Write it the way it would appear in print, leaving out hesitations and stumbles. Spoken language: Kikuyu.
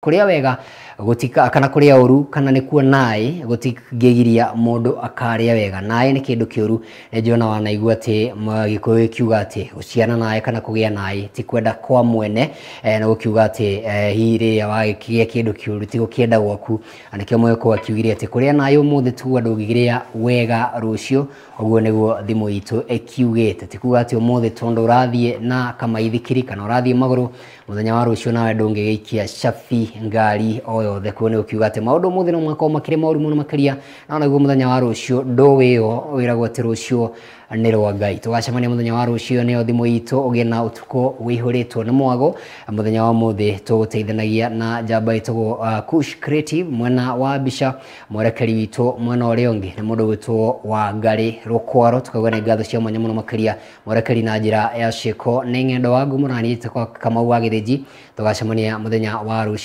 Kuria wega gutika kana kuria uru kana nikuo naĩ gutingĩgiria mũndũ akarĩa wega. Naĩ nĩ kĩndũ kĩũru, nĩ njona wanaigua atĩ Gĩkũyũ gĩkiuga atĩ gũciana naĩ kana kũgĩa naĩ ti kwenda kwa mwene, na gũkiuga atĩ hihi rĩrĩa wagĩkĩgĩa kĩndũ kĩũru ti gũkĩenda gwaku. Na nĩkĩo Mũgĩkũyũ akiugire atĩ kũrĩa naĩ ũmũthĩ tuga ndũngĩrĩa wega rũciũ. Ũguo nĩguo thimũ itũ ĩkiugĩte, ti kuga atĩ ũmũthĩ tondũ ũrathiĩ na kamaithikiri kana ũrathiĩ magũrũ, mũthenya wa rũciũ nawe ndũngĩgĩikia cabi ngari o yothe. Kuo nĩ ũkiuga atĩ maũndũ ũmũthĩ no makorwo makĩrĩ moru mũno makĩria, no naguo mũthenya wa rũciũ ndũwĩo, wĩragwo atĩ rũciũ nĩ rwa Ngai. Tũgacemania mũthenya wa rũciũ, nĩyo thimũ itũ. Ũgĩe na ũtukũ wĩihũrĩtwo nĩ mwago. Mũthenya wa ũmũthĩ tũgũteithanagia na njamba ĩtagwo Kush Creative mwena wa mbica, mwerekeri witũ mwena ũrĩa ũngĩ nĩ mũndũ ũgwĩtwo Wangari Rũkwaro. Tukauga nĩ ngatho cia mwanya mũno makĩria mwerekeri na njĩra ya ciĩko nĩ ng'endo wa ngumo, na niĩ njĩtagwo Kamau wa Gĩthĩnji. Tũgacemania mũthenya wa rũciũ.